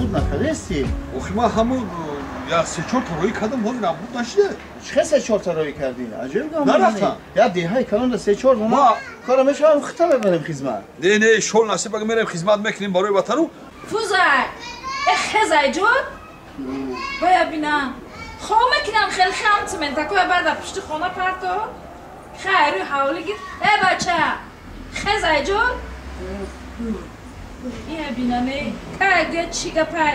буд накардасти? Охи ман ҳамун я се-чор та роӣ кардам, ҳозир набуд нашида. Чӣ се-чор та роӣ кардӣ? Аҷиб гап. Нарафтам. Я деҳаи калонда се-чор та кора мешавам, хита мебарем хизмат. Не, не, шол насиб ага мерем хизмат мекунем барои ватану. Фузай, э хезай ҷон. Боя бинам. Хоб мекунам хел хам цементакоя баъд дар пушти хона парто. Хай рӯи ҳавлӣ гир. Э бача, хезай ҷон. Ия бинаме, кай гӯя чӣ гапай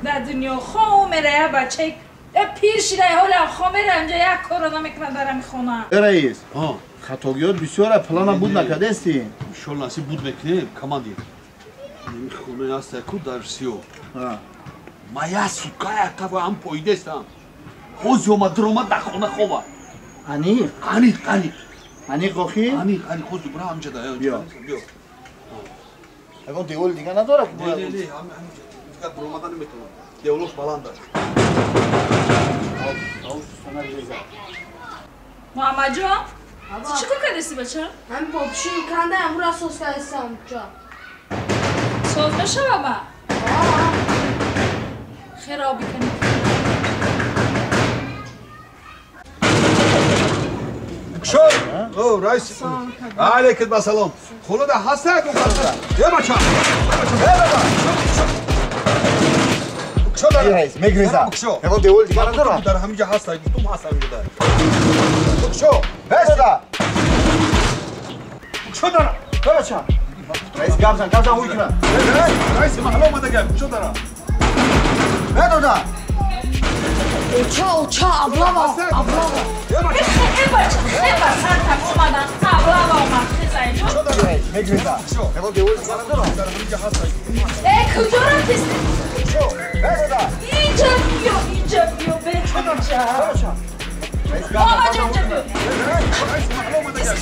дар дунё хом мерая бачаи э пир шидай ҳола хом мерая инҷа як корро намекунад дар ҳами хона. Э раис, хатогиёт бисёра плана буд накардасти? Шол насиб буд мекунем, командир. Ин хонаи ҳаста ку дар сиё. Ма я сутка якава ҳам поидестам. Ҳози омад дуромад дар хона хова. Аниқ? Аниқ, аниқ. Аниқ охи? Аниқ, аниқ. Ҳози бура ҳамҷа да. Биё. Биё. Ягон деволи дига надорад? Не, не, не, ҳамҷа. Дигар буромада наметавонам. Деволош баланд аст. Муҳаммадҷон, чӣ кор кардасти бача? Ҳам попшин канда ҳамура соз кардастам ҷа. Соз мешава ба? Хер оби кани. Шой! О, раис. Алейкум ассалом. Хонада ҳаста ягон каса? Е бача! Е бача! Кушо дара. Раис, мегреза. Кушо. Ягон деволи дига надорад? Дар ҳаминҷа ҳаста, гуфтум ҳаста ҳаминҷа дар. Кушо. Беда. Кушо дара. Бача. Раис, гап зан, гап зан, ҳуй кунад. Раис, маҳалла омада гап. Кушо дара. Беда. Оча, оча, аблава, аблава. Э бача, э ба сар так омадан, аблава омад, хезай ҷон. Раис, мегреза. Ягон деволи дига надорад? Дар ҳаминҷа ҳаста. Э, куҷо рафтисти? Беда. Инҷа биё, инҷа биё, беча. Муҳаммадҷон, инҷа биё. Раис, маҳалла омада гап.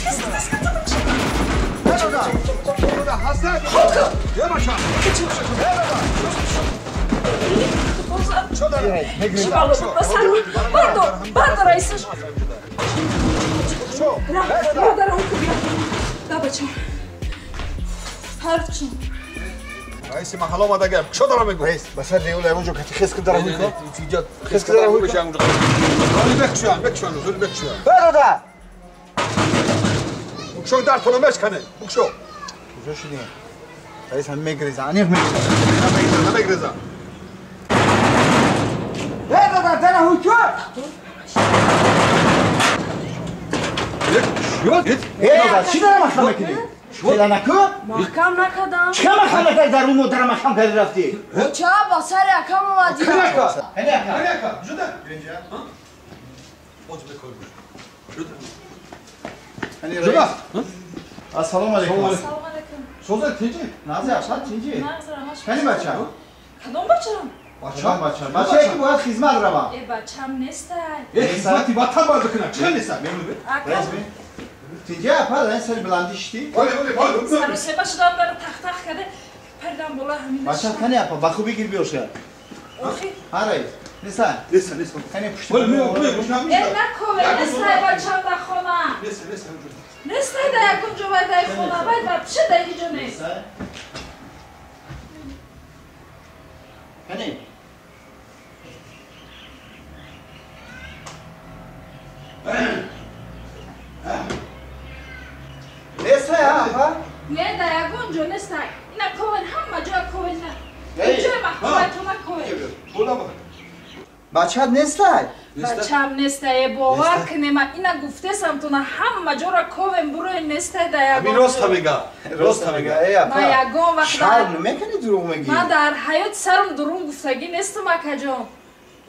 Беда. Хонада ҳаста? Е бача! Бардор, бардор, раисаш. Бардор, ҳукм биё. Да бача. Фарқ чун. Раиси маҳалла омада гап. Кушо дара мегӯ? Раис, ба сар девола ягон ҷо кати хес ки дара ҳуй кун. Хес ки дара ҳуй кун. Зули бекушоян, бекушоян, зули бекушоян. Беда. Букшо дар тола мешкане. Букшо. Куҷо шудӣ? Раис ҳам мегреза, аниқ мегреза. Намегреза, намегреза. Беда, дара ҳуй кун. Беда, чӣ дара маҳкам мекунӣ? Фела накун? Маҳкам накардам. Чӣ маҳкам накардӣ? Дар рӯ дара маҳкам кардӣ рафтӣ? Оча, ба сари акам омадӣ. Ака. Ҳани ака. Ҳани ака, ҷуда. Оз бекор бош. Ҷуда. Ҳани Ҷуда. раис. Ассалому алайкум. Ассалому алайкум. Соза тинҷи? Нази ашад тинҷи? Нағз рамаш. Кани бача? Кадом бачам? Бача, бача. Бачае ки бояд хизмат равам. Э бачам нестай. Э хизмати ватан бояд бикунад. Чӣ нестай? Ака. Раис бин. Тинҷи апа, дар сари баландӣ шидӣ? Оле, оле, оле. Сарусема шудам дара тах-тах карда. Паридам боло ҳамин. Бача кани апа, ба хубӣ гир биёша. Охи. Ҳа раис. Нестай? Нестай, нестай. Кани пушти. Оле, мео, мео, Э накове, нестай бачам дар хона. Нестай, нестай. Нестай дар ягон ҷо вай дар хона, вай вообще дар ҳеҷ ҷо нест. Кани? Нестай, апа? Не, дар ягон ҷо нестай. Ина ковен, ҳама ҷоя ковен на. Ҷои маҳкаматона ковен. Бачат нестай? Бачам нестай, бовар кунема. Ина гуфтесам туна ҳама ҷора ковен бурои нестай дар ягон Ҳамин рост мега. Рост мега. Э апа. Ман ягон вақт Шарм намекунӣ дурӯғ мегӣ? Ман дар ҳаёт сарам дурӯғ гуфтагӣ нестам, акаҷон.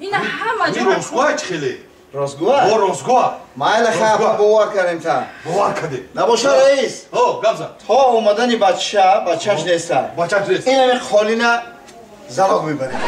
Ина ҳама ҷора Ростгӯа чӣ хеле? Ростгӯа? О, ростгӯа. Майла хай апа, бовар кардем та. Бовар кардем. Набоша раис. О, гап зан. То омадани бача, бачаш нестай. Бачаш нест. Ин ҳамин қолина залог мебарем.